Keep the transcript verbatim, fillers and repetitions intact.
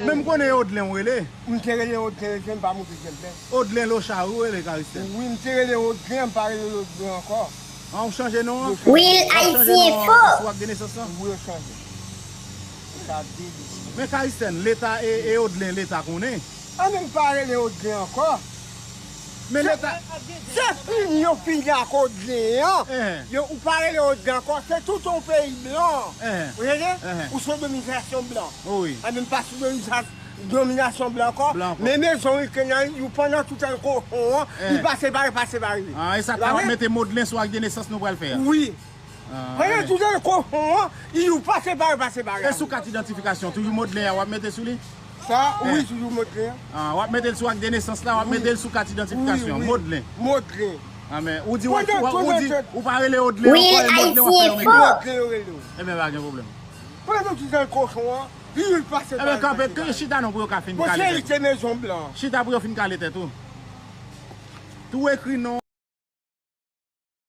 Men m konnen e Odlen w rele. M te rele Odlen, Odlen pa montre Odlen. Odlen Lochary w rele, Caristène? Wi, m te rele Odlen, m pa rele Odlen ankò. An, ou chanje non an? Wi, w ap chanje non an sou ak de nesans lan? Wi, yo chanje. Sa de de. Men Caristène, Leta e, e Odlen, Leta konnen. An, men m pa rele Odlen ankò. Men Leta. Se fini, yo fini ak Odlen an. Yo, ou pa rele Odlen ankò, se tout yon peyi blan. Ou tande? Ou sou dominasyon blan. Wi. An, men m pa sou dominasyon dominasyon blan ankò. Men mezon wi ke nan, yo pandan tout tan kochon an, li pa separe, pa separe. Ah, e sa k ta w ap mete Odlen sou ak de nesans nou pral fè a? Wi. Pandan tout tan kochon an, yo pa separe, pa separe. E sou kat idantifikasyon, toujou Odlen an w ap mete sou li? Sa, wi, toujou Odlen an. Ah, w ap mete l sou ak de nesans la, w ap mete l sou kat idantifikasyon an. Wi, wi. Odlen. Odlen. Ah, men, ou di w ap, ou di, ou pa rele Odlen ankò, e Odlen w ap fè yo mete. Odlen yo rele w. Ebyen, pa gen pwoblèm. Pandan tout tan kochon an, li pase. Ebyen, kanpe, chita non pou yo ka fin kale tèt ou. Chita pou yo fin kale tèt ou. Tou ekri non.